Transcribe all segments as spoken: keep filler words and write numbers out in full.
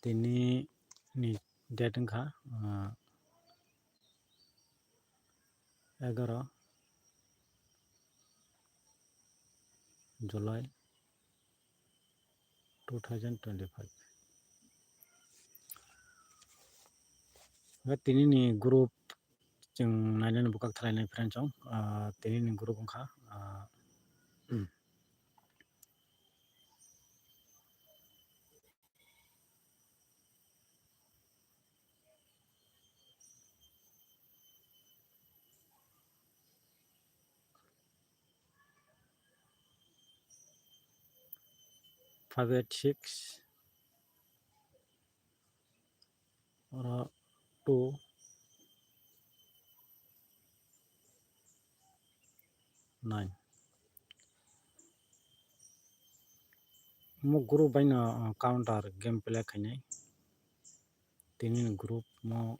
Tini ni date wngkha, ah, egaroh July two thousand twenty-five. Tini ni group chwng nainani bwkhak thalainai friend chong, ah, tini ni group wngkha, ah, five eight six, oro two nine. Mo group bai no, uh, counter game play khainai. Tini ni group mo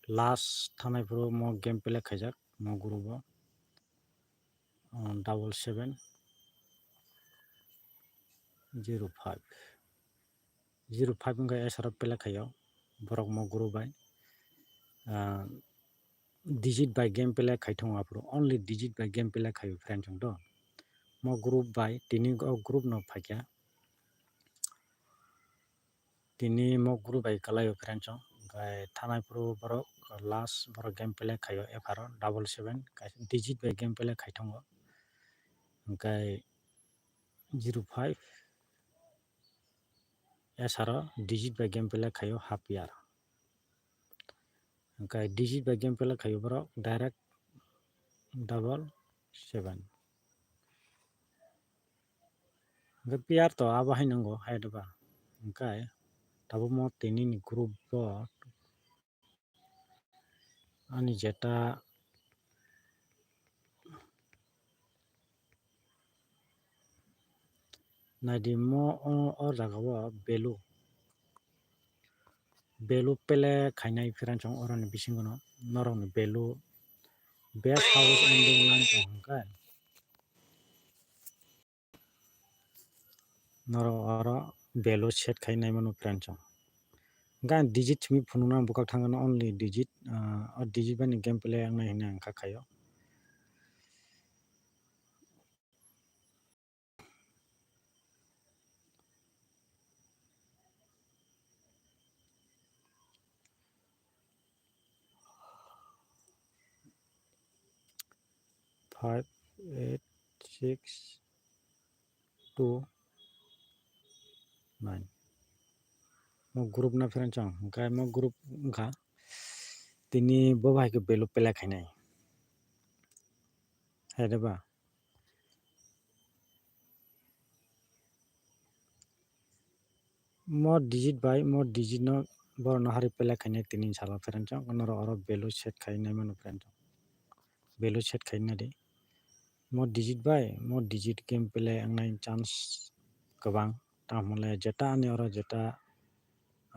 last thanai phuru mo game play khaijak mo group o, uh, double seven zero five. Zero five wngkha S R O play khaio, borok mo group bai, ah, digit bai game play khai thung aphuru, only digit bai game play khaio friend chong do. Mo group bai tini o group no phaikha, tini mo group bai kwlaio friend chong, hwnkhe thanai phuru borok last borok game play khaio F R O double seven, kaisa digit bai game play khai thungo, hwnkhe zero five. S R O digit bai game play khaio half year. Hwnkhe digit bai game play khaio borok direct double seven. Hwnkhe player to abo hai nango hai doba. Hwnkhe tabuk mo tini ni group bo ani jeta naidi mo o, o jaga o value, value play khainai friend chong oroni bisingo no norokni value best house ending line tong hwnkhe. Norok oro value set khai nai mano friend chong. Hwnkhe ang digit simi phunukna ang bwkhak thangkhe no only digit, ah, o digit bai ni game play wngnai hinwi ang kha khaio. Five eight six two nine. Mo group na friend chong, hwnkhe mo group wngkha tini bo bai khe value play khainai. Hai de ba? Mo digit bai mo digit no borok no hari play khainai tini salo friend chong, norok oro value set khai nai mano friend chong. Value set khai nai di. Mo digit bai mo digit game play wngnai chance kwbang. Tamo le jeta ani oro jeta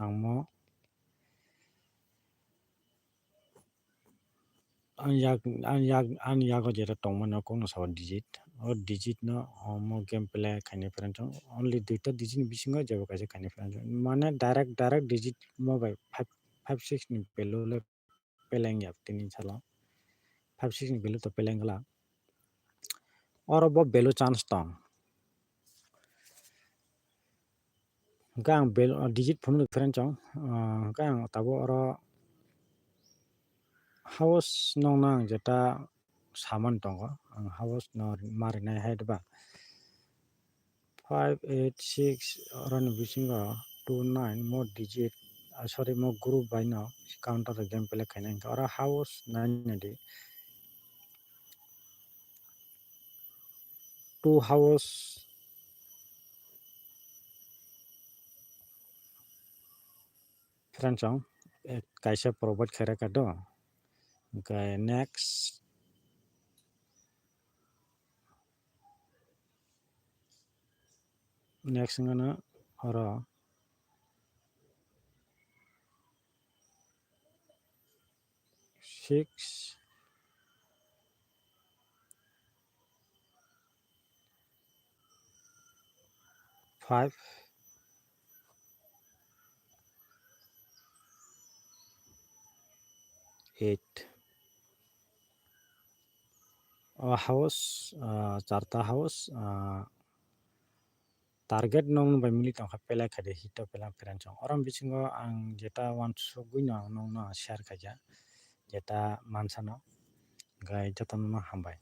ang mo ang yak, ang yak, ani yago jeta tongmani o kokno sabo digit. O digit no omo game play khainai friend chong. Only duita digit ni bisingo jebo kaisa khainai friend chong. Mane direct, direct digit mo bai five, five six ni value le play wngya tini salo. Five six ni value to play wngla. Oro bo value chance tong. Hwnkhe ang bel-, digit phunuk friend chong, ah, hwnkhe ang tabuk oro house nokno ang jeta saman tongo, ang house no ma rinai hai ba. Five eight six oroni bisingo two nine mo digit, ah, sorry, mo group bai no counter game play khainai hwnkhe oro house nine di. Two house friend chong, eh, kaisa provide khairaka do. Hwnkhe next, next wngkha no oro six, five, eight. O house, ah, charta house, ah, target nong bai mili tongkha, pelai khaidi hito pelang peranchong. Oro bisingo ang jeta wansugwi no nongno share khaikha, jeta mansano, hwnkhe jotono hambai.